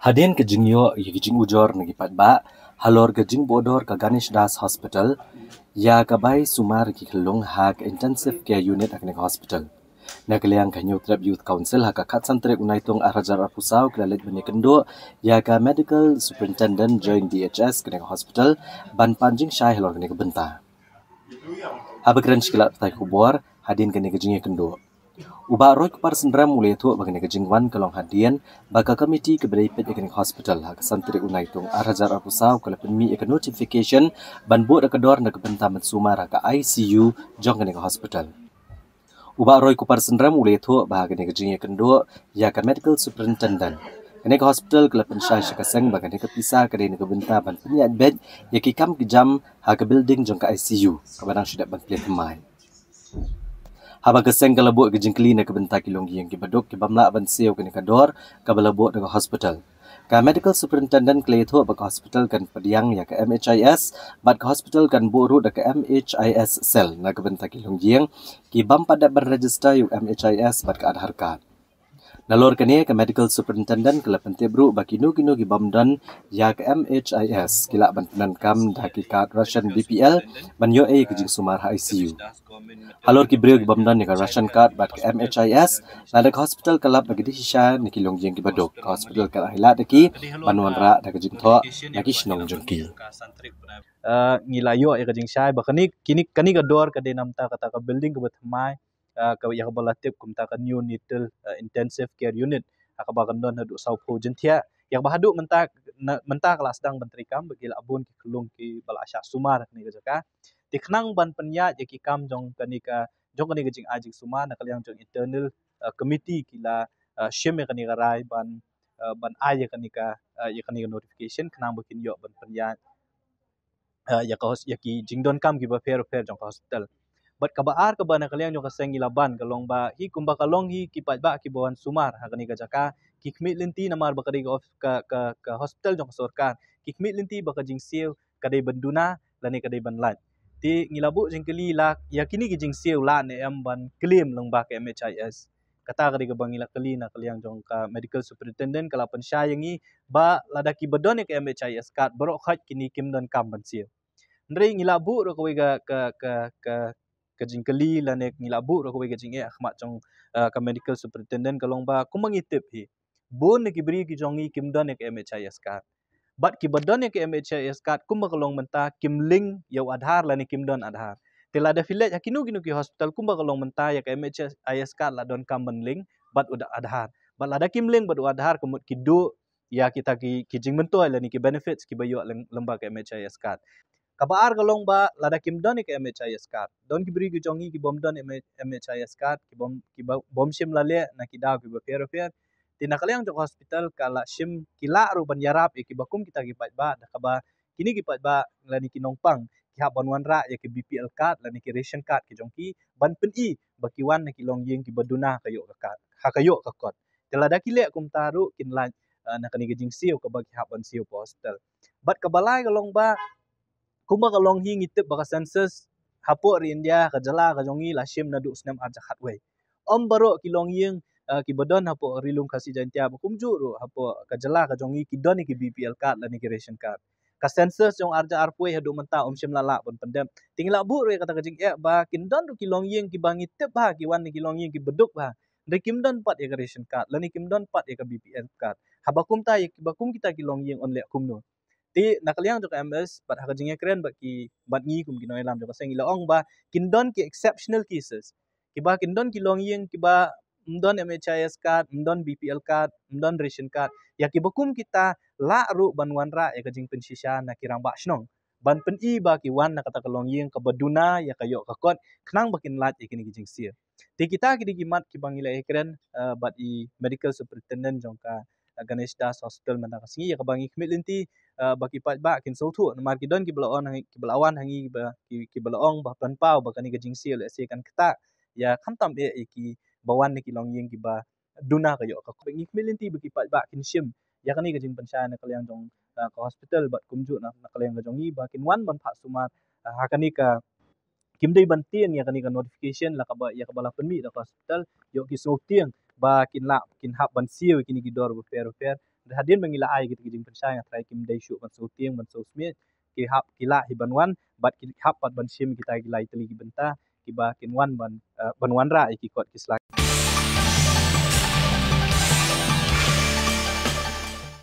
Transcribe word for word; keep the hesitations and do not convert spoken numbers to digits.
Hadien ka jingïoh ïa ki jingujor na ki paidbah halor ka jingbuhdor ka Ganesh Das Hospital ïa ka bai sumar ki khyllung ha ka Intensive Care Unit ha kane ka hospital, na ka liang ka Hynñiewtrep Youth Council ha ka khatsan tarik u Naitung arhajar arphew saw ki la leit ban ïakynduh ïa ka Medical Superintendent Joint D H S kane ka hospital ban pan jingshai halor kane ka bynta. Haba kren sha ki lad pathai khubor hadien kane ka jingïakynduh, u Bah Roy Kupar Synrem u la ïathuh ba kane ka jingwan ka long hadien ba ka komiti kaba dei peit ïa kane ka hospital ha ka san tarik u Naitung arhajar arphew saw ka la pynmih ïa ka notification ban buh da ka dor na ka bynta ban sumar ha ka I C U jong kane ka hospital. U Bah Roy Kupar Synrem u la ïathuh ba ha kane ka jingïakynduh ïa ka Medical Superintendent, kane ka hospital ka la pynshai sha ka seng ba kane ka pisa ka dei na ka bynta ban pynïaid beit ïa ki kam ki jam ha ka building jong ka I C U kaba dang shu dep ban plie thymmai. Haba ka seng ka la buh ka jingkylli na ka bynta ki longïing kiba duk ki bym lah ban siew kane ka dor kaba la buh da ka hospital, ka Medical Superintendent ka la ïathuh ba ka hospital kan pdiang ïa ka M H I S bad ka hospital kan buh ruh da ka M H I S cell na ka bynta ki longïing ki bym pat dep ban register ïa u M H I S bad ka Aadhaar card. Nalor kane ka Medical Superintendent ka la pyntip ruh ba kino kino ki bym don ïa ka M H I S ki lah ban pyndonkam da ki card ration B P L ban ïoh ïa ka jingsumar ha I C U. Halor ki briew ki bym don ïa ka ration card bad ka M H I S, lada ka hospital ka lap ba ka dei shisha na ki longïing kiba duk, ka hospital ka la ai lad da ki ban wanrah da ka jingthoh na ki shnong jong ki. Uh, ngi la ïoh ïa ka jingshai ba kane kane ka dor ka dei namar kata ka building kaba thymmai, uh, ka ïa kaba la tip kumta ka Neonatal, uh, Intensive Care Unit, ha kaba kan don haduh sawphew jingthiah, ïa kaba haduh mynta, mynta ka la sdang ban treikam ba ki la bun ki khyllung kiba la shah sumar ha kane ka jaka. Te khnang ban pynïaid ïa ki kam jong kane ka jong kane ka jingai jingsumar, na ka liang jong internal, uh, committee ki la, uh, shim ïa kane ka rai ban, uh, ban ai ïa kane ka, uh, ïa kane ka notification khnang ba kin ïoh ban pynïaid, uh, ïa ka hos-, ïa ki jingdonkam kiba pher pher jong ka hospital. Bad kaba ar kaba na ka liang jong ka seng ngi la ban ka long ba hi kumba ka long hi ki paidbah kiba wan sumar ha kane ka jaka ki khmih lynti namar ba ka dei ka, ka, ka hospital jong ka sorkar, ki khmih lynti ba ka jingsiew ka dei ban duna lane ka dei ban lait. Te ngi la buh jingkylli la ïa kine ki jingsiew lah ne em ban claim lyngba ka M H I S. Kata ka dei kaba ngi la kylli na ka liang jong ka Medical Superintendent, ka la pynshai ïa ngi ba lada kiba don ïa ka M H I S card baroh khoit kine kim donkam ban siew. Hynrei ngi la buh ruh kawei ka, ka, ka, ka, ka jingkylli lane ngi la buh ruh kawei ka jingeh ha khmat jong, uh, ka Medical Superintendent ka long ba kumba ngi tip hi, bun na ki briew ki jong ngi kim don ïa ka M H I S card. Bad kiba don ïa ka M H I S card kumba ka long mynta kim link ïa u Aadhaar lane kim don Aadhaar. Te lada phi leit ha kino kino ki hospital kumba ka long mynta ïa ka M H I S card la donkam ban link bad u Aadhaar. Bad lada kim link bad u Aadhaar ka mut ki duh ïa kita ki, ki jingmyntoi lane ki benefits kiba ïoh lem-, lyngba ka M H I S card. Kaba ar ka long ba lada kim don ïa ka M H I S card, don ki briew ki jong ngi ki bym don M-, M H I S card, ki bym, ki ba-, bym shym la leh na ki daw kiba pher pher. Te na ka liang jong ka hospital ka la shim, ki lah ruh ban ïarap ïa kiba kum kita ki paidbah da kaba kine ki paidbah lane ki nongpang ki hap ban wanrah ïa ki B P L card lane ki ration card ki jong ki ban pyni ba ki wan na ki longïing kiba duna ha ka ïoh ka card, ha ka ïoh ka kot. Te lada ki leh kumta ruh kin lait, uh, na kane ka jingsiew kaba ki hap ban siew hapoh hospital. Bad kaba lai ka long ba kumba ka long hi ngi tip ba ka census hapoh ri India, ka jylla ka jong ngi la shim naduh u snem arhajar khatwei. Ym baroh ki longïing, uh, kiba don hapoh Ri Lum Khasi Jaiñtia ba kumjuh ruh hapoh ka jylla ka jong ngi ki don ïa ki B P L card lane ki ration card. Ka census jong arhajar arphew haduh mynta ym shym la lah ban pyndep. Te ngi la buh ruh ïa kata ka jingeh ba kin don ruh ki longïing kiba ngi tip ba ki wan na ki longïing kiba duk ba, hynrei kim don pat ïa ka ration card lane kim don pat ïa ka B P L card. Haba kumta ïa kiba kum kita ki longïing yn leh kumno? Te na ka liang jong ka M S bad ha ka jingïakren bad ki, bad ngi kum ki nongïalam jong ka seng ngi la ong ba kin don ki exceptional cases, kiba kin don ki longïing kiba ym don M H I S card, ym don B P L card, ym don ration card. Ïa kiba kum kita lah ruh ban wanrah ïa ka jingpynshisha na ki rangbah shnong ban pyni ba ki wan na kata ka longïing kaba duna ïa ka ïoh ka kot khnang ba kin lait ïa kine ki jingsiew. Te kita ki dei ki mat kiba ngi la ïakren, uh, bad i Medical Superintendent jong ka, uh, Ganesh Das Hospital mynta ka sngi, ïa kaba ngi khmih lynti, uh, ba ki paidbah kin sngewthuh namar ki don kiba la ong ha ngi, kiba la wan ha ngi ba ki, kiba la ong ba pynpaw ba kane ka jingsiew lehse kan ktah ïa khamtam eh ïa kiba wan na ki longïing kiba duna ka ïoh ka kot. Ngi khmih lynti ba ki paidbah kin shim ïa kane ka jingpynshai na ka liang jong, uh, ka hospital bad kumjuh na, na ka liang ka jong ngi ba kin wan ban phah sumar, uh, ha kane ka, kim dei ban tieng ïa kane ka notification la kaba, ïa kaba la pynmih da ka hospital, ïoh ki sngewtieng ba kin lah kin hap ban siew ïa kine ki dor bapher bapher. Hadien ba ngi la ai kita ki jingpynshai, nga tharai kim dei shuh ban siew tieng ban siew smiej, ki hap ki lah hi ban wan bad ki hap pat ban shim kita ki lai tylli ki bynta kiba kin wan ban, eh, ban wanrah ïa ki kot ki sla.